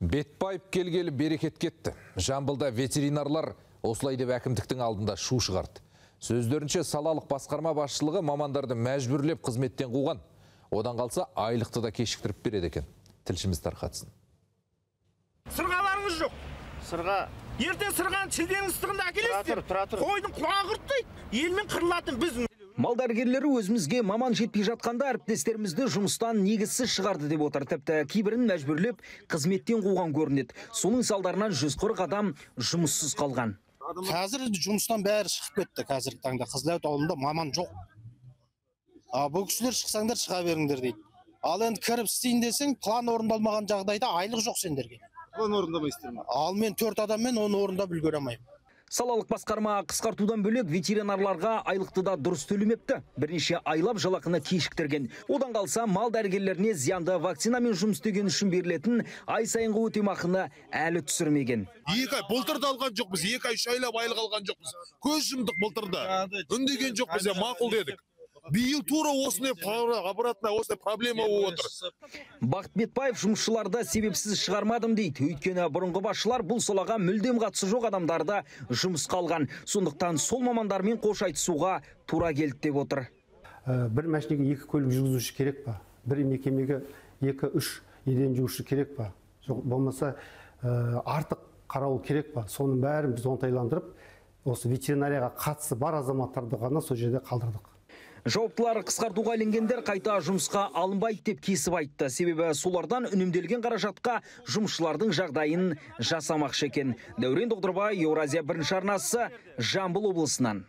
Бетбаев келгелі берекет кетті. Жамбылда ветеринарлар осылай деп әкімдіктің алдында шу шығарды. Сөздерінше, салалық басқарма басшылығы мамандарды мәжбүрлеп қызметтен қуған. Одан қалса, айлықты да кешіктіріп береді екен. Тілшіміз тарқатсын. Сырғаларыңыз жоқ. Сырға. Ертең сырғаны шілденің ыстығында әкелесіздер. Тұра тұр, тұра тұр. Қойдың құлағы құрттайды. Елмен қырылатын біз. Мал дәрігерлері өзімізге маман жетпей жатқанда әріптестерімізді жұмыстан негізсіз шығарды деп отыр. Тіпті кейбірін мәжбүрлеп қызметтен қуған көрінеді. Соның салдарынан 140 адам жұмыссыз қалған. Қазір жұмыстан бәрі шығып кетті. Қазіргі таңда Қызыләуіт ауылында маман жоқ. Бұл кісілер шықсаңдар шыға беріңдер дейді. Ал енді кіріп істейін десең, план орындалмаған жағдайда айлық жоқ сендерге. План орындамайсыздар ма? Ал мен 4 адаммен оны орындап үлгере алмаймын. Салалық басқарма қысқартудан бөлек ветеринарларға айлықты да дұрыс төлемепті. Бірнеше айлап жалақыны кешіктірген. Одан қалса, мал дәрігерлеріне зиянды вакцинамен жұмыс істеген үшін берілетін ай сайынғы өтемақыны әлі түсірмеген. 2 ай былтыр да алған жоқпыз, 2 ай 3 айлап айлық алған жоқпыз. Көз жұмдық былтыр да. Үндеген жоқпыз, мақұл дедік. Биыл тура осындай обратно осындай проблема болып отыр. Бақыт Бетбаев жұмысшыларды себепсіз шығармадым дейді. Өйткені бұрынғы басшылар бұл салаға мүлдем қатысы жоқ адамдарды жұмысқа алған. Сондықтан сол мамандармен қош айтысуға тура келді деп отыр. Бір машинаға 2 көлік жүргізуші керек па? Бір мекемеге 2-3 еден жуушы керек па? Жоқ, болмаса артық қарауыл керек па? Соның бәрін біз оңтайландырып, осы ветеринарияға қатысы бар азаматтарды ғана сол жерде қалдырдық. Жауаптылар қысқартуға ілінгендер қайта жұмысқа алынбайды деп кесіп айтты. Себебі солардан үнемделген қаражатқа жұмысшылардың жағдайын жасамақшы екен. Дәурен Тоқтарбай, Еуразия бірінші арнасы, Жамбыл облысынан.